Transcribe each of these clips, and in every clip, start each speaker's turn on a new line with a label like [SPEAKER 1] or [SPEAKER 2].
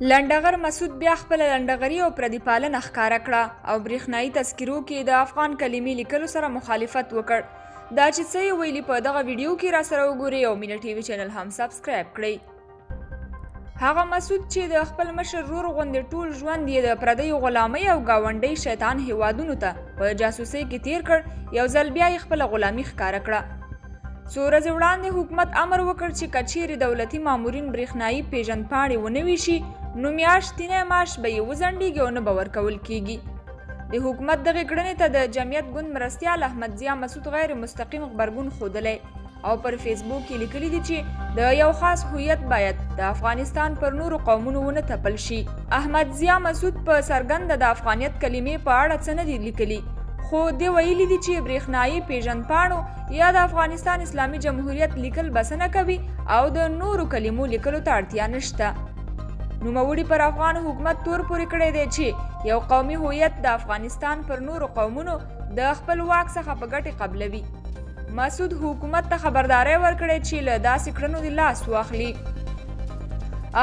[SPEAKER 1] لنډغر مسعود بیا خپله لنډغري او پردي پالنه ښکاره کړه او برېښنايي تذکرو کې د افغان کلمې لیکلو سره مخالفت وکړ. دا چې څه یې ویلي په دغه ویډیو کې راسره وګورئ او مینه ټي وي چینل هم سبسکرایب کړئ. هغه مسعود چې د خپل مشر ورور غوندې ټول ژوند یې د پردیو غلامۍ او ګاونډۍ شیطان هیوادونو ته په جاسوسۍ کې تیر کړ، یو ځل بیا یې خپله غلامي ښکاره کړه. څو ورځې وړاندې حکومت امر وکړ چې که چیرې دولتي مامورین برېښنايي پیژندپاڼې ونه ویشي نو میاشتینی معاش به یې وځنډېږي او نه به ورکول کیږي. د حکومت دغې کړنې ته د جمعیت ګوند مرستیال احمد ضیا مسعود غیر مستقیم غبرګون ښودلی او پر فیسبوک یې لیکلي دي چې د یو خاص هویت باید د افغانستان پر نورو قومونو ونه تپل شي. احمد ضیا مسعود په څرګنده د افغانیت کلمې په اړه څه نه دي لیکلي، خو دې ویلي دي چې برېښنايي پېژندپاڼو یا د افغانستان اسلامي جمهوریت لیکل بسنه کوي او د نورو کلمو لیکلو ته اړتیا نشته. نوموړي پر افغان حکومت تور پورې کړی دی چې یو قومي هویت د افغانستان پر نورو قومونو د خپل واک څخه په ګټې قبلوي. مسعود حکومت ته خبرداری ورکړی چې له داسې کړنو دې لاس واخلي.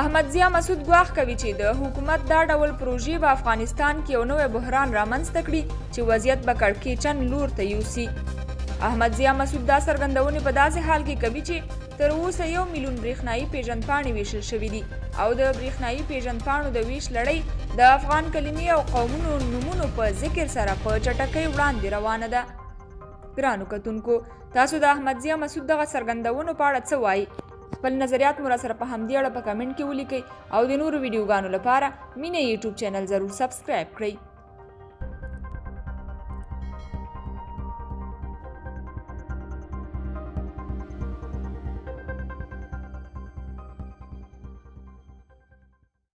[SPEAKER 1] احمد ضیا مسعود ګواښ کوي چې د حکومت دا ډول پروژې به افغانستان کې یو نوی بحران رامنځته کړي چې وضعیت به کړکېچن لور ته یوسي. احمد ضیا مسعود دا څرګندونې په داسې حال کې کوي چې تر اوسه 1 میلیون برېښنايي پېژندپاڼې ویشل شوې دي او د برېښنايي پېژندپاڼو د ویش لړۍ د افغان کلمې او قومونو نومونو په ذکر سره په چټکۍ وړاندې روانه ده. ګرانو کتونکو، تاسو د احمد ضیا مسعود دغه څرګندونو په اړه څه وایئ؟ خپل نظریات مو راسره په همدې اړه په کمنټ کې ولیکئ او د نورو ویډیوګانو لپاره مینه یوټیوب چینل ضرور سبسکرایب کړئ.